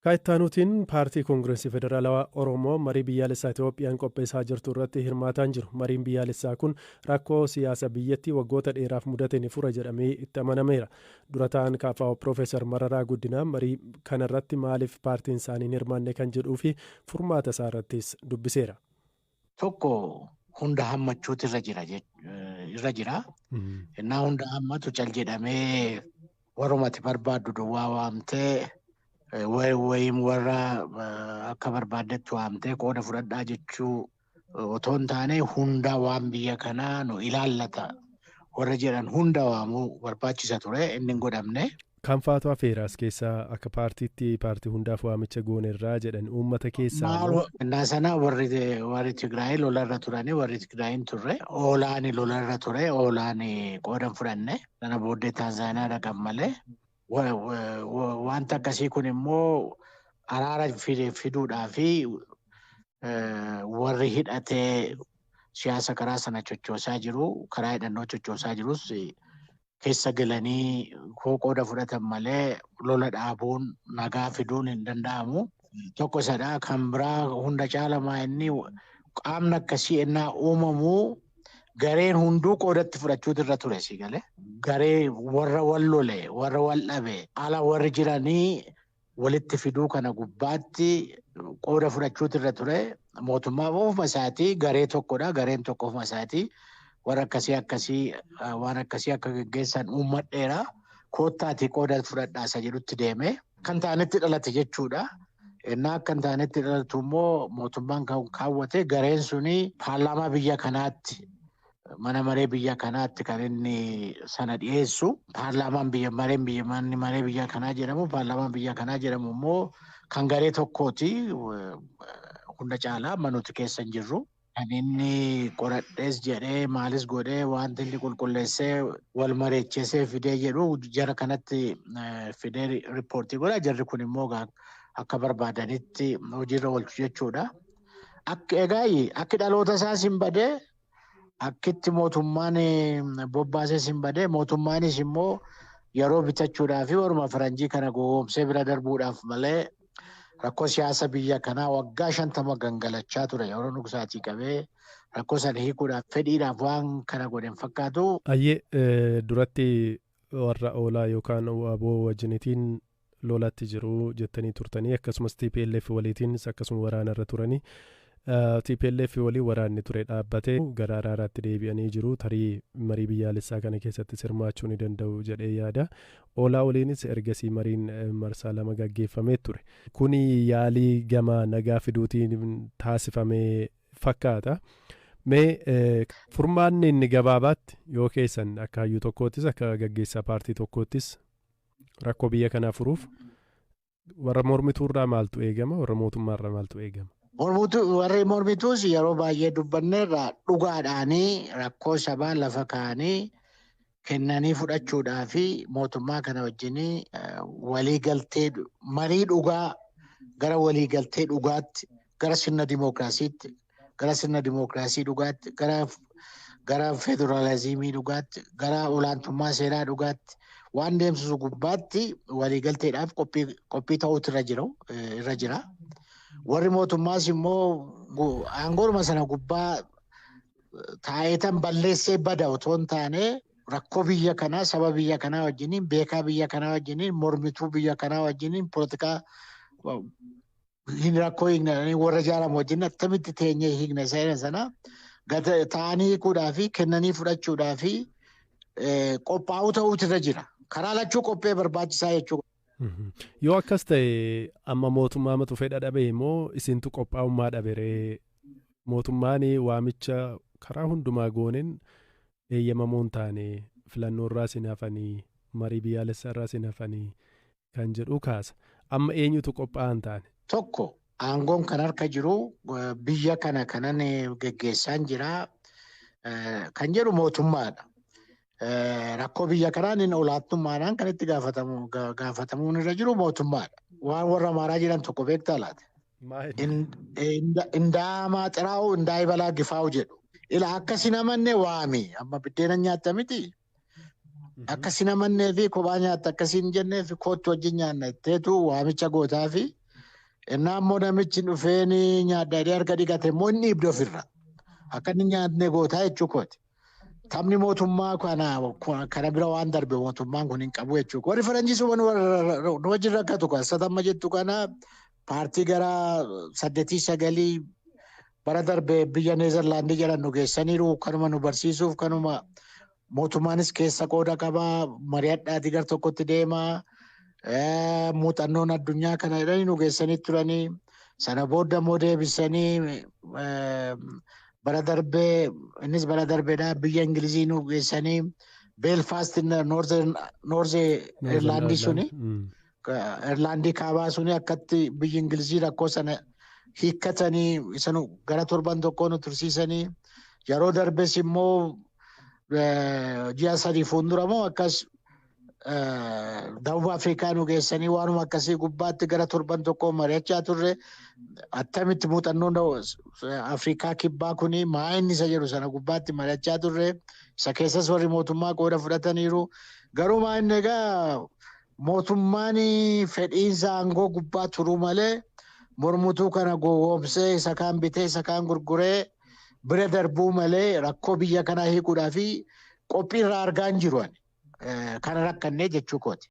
Kaayittaanuutiin paartii Koongireesii Federaalawaa Oromoo marii biyyaalessaa Itoophiyaan qopheessaa jirtu irratti hirmaataan jiru. Mariin biyyaalessaa kun rakkoo siyaasa biyyattii waggoota dheeraaf mudate ni fura jedhamee itti amanameera. Dura ta'an KFO Piroofeesar Mararaa Guddinaa marii kanarratti maaliif paartiin isaanii hin hirmaanne kan jedhuu fi furmaata isaa irrattis dubbiseera. Tokko hunda hammachuutu irra jira irra jira. Innaa hunda hammatu cal jedhamee warrumati barbaaddu duwwaa waamtee wayiin warra akka barbaaddetti waamtee qooda fudhadhaa jechuu otoo hin taane, hunda waan biyya kanaa nu ilaallata warra jedhan hunda waamuu barbaachisa ture, inni hin godhamne. Kan faatu hafeera as keessaa? Akka paartiitti paartii hundaaf waamicha goonerraa jedhan, uummata keessaa. Maal, innaa sana warri Tigraay lolarra turanii, warri Tigraay hin turre. Oolaani lolarra ture, oolaan qooda hin fudhanne. Sana booddee Taanzaaniyaa dhaqan malee. Wanta akkasii kun immoo araara fiduudhaa fi warri hidhatee siyaasa karaa sana chochoosaa jiru, karaa hidhannoo chochoosaa jirus keessa galanii qooda fudhatan malee lola dhaabuun, nagaa fiduun hin danda'amu. Tokko isadha. Kan biraa hunda caalamaa inni qaamni akkasii ennaa uumamu gareen hunduu qoodatti fudhachuutu irra ture, si galee. Garee warra wal lole, warra wal dhabe, ala warri jiranii walitti fiduu kana gubbaatti qooda fudhachuutu irra ture. Mootummaa ofuma isaatii garee tokkodha. Gareen tokko ofuma isaatii warra akkasii akkasii waan akkasii akka geggeessan uummadheera. Koottaatii qooda fudhadhaa isa jedhutti deeme. Kan ta'anitti dhalate jechuudha. Innaa akka hin taanetti dhalatu immoo mootummaan kan kaawwate gareen suni paarlaamaa biyya kanaatti, mana maree biyya kanaatti kan inni sana dhiyeessu. Paarlaamaan biyya mareen biyya manni maree biyya kanaa jedhamu, paarlaamaan biyya kanaa jedhamu immoo kan garee tokkooti, hunda caalaa amma nuti keessa hin jirru. Kan inni qoradhees jedhee maalis godhee, wanti inni qulqulleessee wal mareechesee fidee jedhu jara kanatti fidee riippoortii godha. Jarri kun immoo akka barbaadanitti hojiirra oolchu jechuudha. Akka egaa akki dhaloota isaas hin badee, akkitti mootummaan bobbaases hin badee, mootummaanis immoo yeroo bitachuudhaa fi waruma faranjii kana gowwoomsee bira darbuudhaaf malee rakkoo siyaasa biyya kanaa waggaa 50 gangalachaa ture yeroo nugsaatii qabee rakkoo sana hiikuudhaaf fedhiidhaaf waan kana godhe hin fakkaatu. Ayyee, duratti warra oolaa yookaan WBO wajjinitiin lolatti jiru jettanii turtanii, akkasumas TPLF waliitiinis akkasuma waraana irra turanii. TPLF walii waraanni ture dhaabbatee gara araaraatti deebi'anii jiru, tarii marii biyyaalessaa kana keessatti hirmaachuu ni danda'u jedhee yaada. Oolaa waliinis ergasii mariin marsaa lama gaggeeffamee ture. Kuni yaalii gama nagaa fiduutiin taasifamee fakkaata. Mee furmaanni inni gabaabaatti yoo keessan akka hayyuu tokkoottis, akka gaggeessaa paartii tokkoottis, rakkoo biyya kanaa furuuf warra mormituurraa maaltu eegama, warra mootummaarraa maaltu eegama? Warri mormituus yeroo baay'ee dubbanneerra, dhugaadhaanii rakkoo sabaa lafa kaa'anii kennanii fudhachuudhaa fi mootummaa kana wajjin waliigaltee marii dhugaa gara waliigaltee dhugaatti, gara sirna dimookiraasiitti, gara sirna dimookiraasii dhugaatti, gara federaalizimii dhugaatti, gara olaantummaa seeraa dhugaatti waan deemsisu gubbaatti waliigalteedhaaf qophii ta'uutu irra jira. Warri mootummaas immoo aangoodhuma sana gubbaa taa'eetan balleessee bada otoo hin taane, rakkoo biyya kanaa saba biyya kanaa wajjiniin, beekaa biyya kanaa wajjiniin, mormituu biyya kanaa wajjiniin, poolitikaa hin rakkoo hiikna warra ijaaramu wajjin attamitti teenyee hiikna isa sana ta'anii hiikuudhaa fi kennanii fudhachuudhaa fi qophaa'uu ta'uutu irra jira. Karaa lachuu qophee barbaachisaa jechuudha. Yoo akkas ta'e, amma mootummaa fedha dhabe immoo isintu qophaa'ummaa dhabe? Mootummaan waamicha karaa hundumaa gooneen eeyyamamoo hin taane, filannoo irraa isin hafanii, marii biyyaalessaa irraa isin hafanii kan jedhu kaasa. Amma eenyutu qophaa'aa hin taane? Tokko, aangoon kan harka jiru, biyya kana kanan geggeessaan jira kan jedhu mootummaadha. Rakkoo biyya kanaan inni olaantummaadhaan kan itti gaafatamuun irra jiru mootummaadha. Waan warra Amaaraa jedhan tokko beektaa laata? Indaamaa xiraa'u indaa gifaa'u jedhu. Ila akka sin amanne waami. Amma biddeena nyaatta miti. Akka sin amannee fi kophaa nyaatta akka sin jennee fi kootti wajjin nyaanna jetteetu waamicha gootaa fi Innaa immoo namichi dhufeen nyaaddaadhee harka dhiqate immoo inni ibda ofirra. Akka inni nyaatne gootaa jechuu kooti. Taphni mootummaa kana bira waan darbe mootummaan kun hin qabu jechuudha. Warri faranjii sun nu wajjin rakkatu kan satamma jettu kana paartii gara 8-9 bara darbe biyya Neezerlaandii jedhan nu geessaniiru, kanuma nu barsiisuuf, kanuma mootummaanis keessa qooda qabaa, mari'adhaatii gar tokkotti deemaa, muuxannoon addunyaa kana jedhanii nu geessanii turanii. Sana booda immoo deebisanii bara darbee, innis bara darbeedha, biyya Ingilizii nu geessanii Belfast, North Irlaandii suni, Irlaandii kaabaa suni, akkatti biyyi Ingilizii rakkoo sana hiikkatanii isa gara torban tokkoo nu tursiisanii. Yeroo darbes immoo ji'a 3 fuuldura moo akkas Dawuba Afrikaa nu geessanii waanuma akkasii gubbaatti gara torban tokkoo mari'achaa turre. Attamitti muuxannoon Afrikaa kibbaa kuni maa inni isa jedhu sana gubbaatti mari'achaa turre. Isa keessas warri mootummaa qooda fudhataniiru. Garuu maa inni egaa mootummaan fedhiinsa aangoo gubbaa turuu malee mormutuu kana gowwoomsee isa kaan bitee isa kaan gurguree bira darbuu malee rakkoo biyya kanaa hiikuudhaa fi qophii irraa argaa hin jiru ani. Kana rakkannee jechuu kooti.